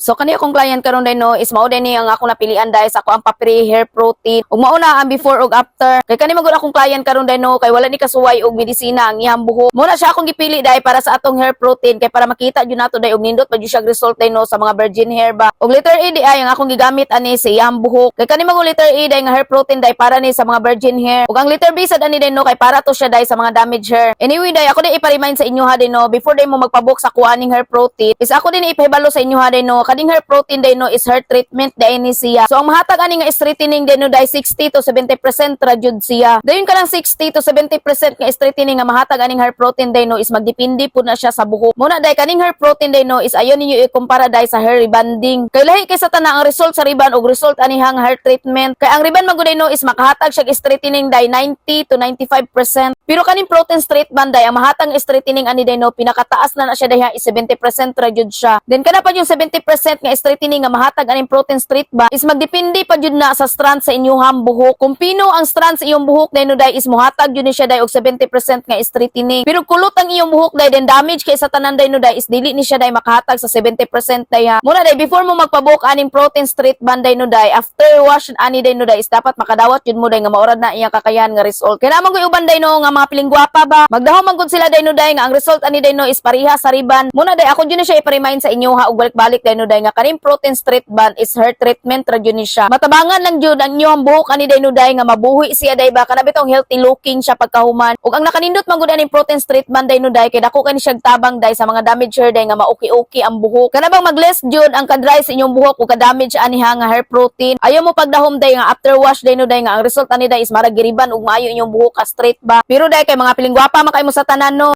So kani akong client karon day no is mao day ni ang akong napilian dahil sa ako ang pa-free hair protein. Ug mao na ang before ug after. Kay kani magud akong client karon day no kay wala ni kasuway og medisina ang iyang buhok. Mao na siya akong gipili dahil para sa atong hair protein kay para makita jud nato day og nindot pa jud siya result day no sa mga virgin hair ba. Ug letter A di ay ang akong gigamit ani sa iyang buhok. Kay kani magud letter A day nga hair protein day para ni sa mga virgin hair. Ug ang letter B sad ani day no kay para to siya day sa mga damaged hair. Anyway day, ako din ipa-remind sa inyo ha day no, before day mo magpabook sa kuha ning hair protein is ako din ipahibalo sa inyo ha day no, kaning hair protein day no is hair treatment day ni siya. So ang mahatag ani nga straightening day no day 60 to 70% ra jud siya. Dayon ka lang 60 to 70% nga straightening nga mahatag aning hair protein day no is magdepende pud na siya sa buhok. Muna day kaning hair protein day no is ayon ninyo ikumpara day sa hair rebonding. Kay lahi kay sa tanan ang result sa rebond ug result ani nga hair treatment. Kay ang rebond man gud day no is makahatag siya og straightening day 90 to 95%. Pero kaning protein straight band day ang mahatag nga straightening ani day no pinakataas na na siya day is 70% ra jud siya. Then kana pa yung 70% nga straightening nga mahatag aning protein straight band is magdepende pa jud na sa strand sa inyong buhok. Kung pino ang strand sa iyong buhok day no day is muhatag jud ni siya day og 70% nga straightening. Pero kulot ang iyong buhok day, then damage kay sa tanan day no day is dili ni siya day makahatag sa 70% day ha. Muna day before mo magpabook aning protein straight band day no day, after wash ani day no day is dapat makadawat jud mo day nga maurad na iyang kakayahan nga result. Kaya naman ko'y uban day no nga mga piling gwapa ba. Magdahom man gud sila day no day nga ang result ani day no is pareha sa rebond. Muna day ako jud na siya ipa-remind sa inyo ha og balik-balik day no day nga kaning protein straight band is hair treatment ra jud ni siya. Matabangan lang jud ang inyong buhok ani day no day nga mabuhi siya day ba, kana bitong healthy looking siya pagkahuman. Ug ang nakanindot man gud aning protein straight band day no day kay dako kani siya tabang day sa mga damage hair day nga mauki-uki ang buhok. Kana bang mag-less jud ang ka-dry sa inyong buhok ug ka-damage ani ha nga hair protein. Ayaw mo pagdahom day nga after wash day no day nga ang result ani day is marag gi-rebond ug maayo inyong buhok ka straight ba. Pero day kay mga piling gwapa man kay mo sa tanan no.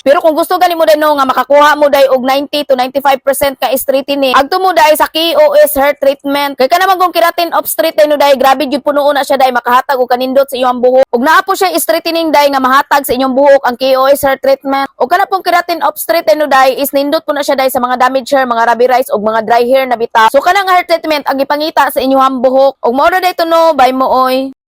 Pero kung gusto gani mo day no nga makakuha mo day og 90 to 95% ka straightening, adto mo day sa KOS hair treatment. Kay kana man kung keratin of straight day no day, grabe jud punuo na siya day makahatag og kanindot sa iyong buhok. Ug naa po siya straightening day nga mahatag sa inyong buhok ang KOS hair treatment. Ug kana pong keratin of straight day no day is nindot po na siya day sa mga damaged hair, mga rubberized ug mga dry hair na bitaw. So kanang hair treatment ang gipangita sa inyong buhok. Ug mao na day to no, bye mo oy.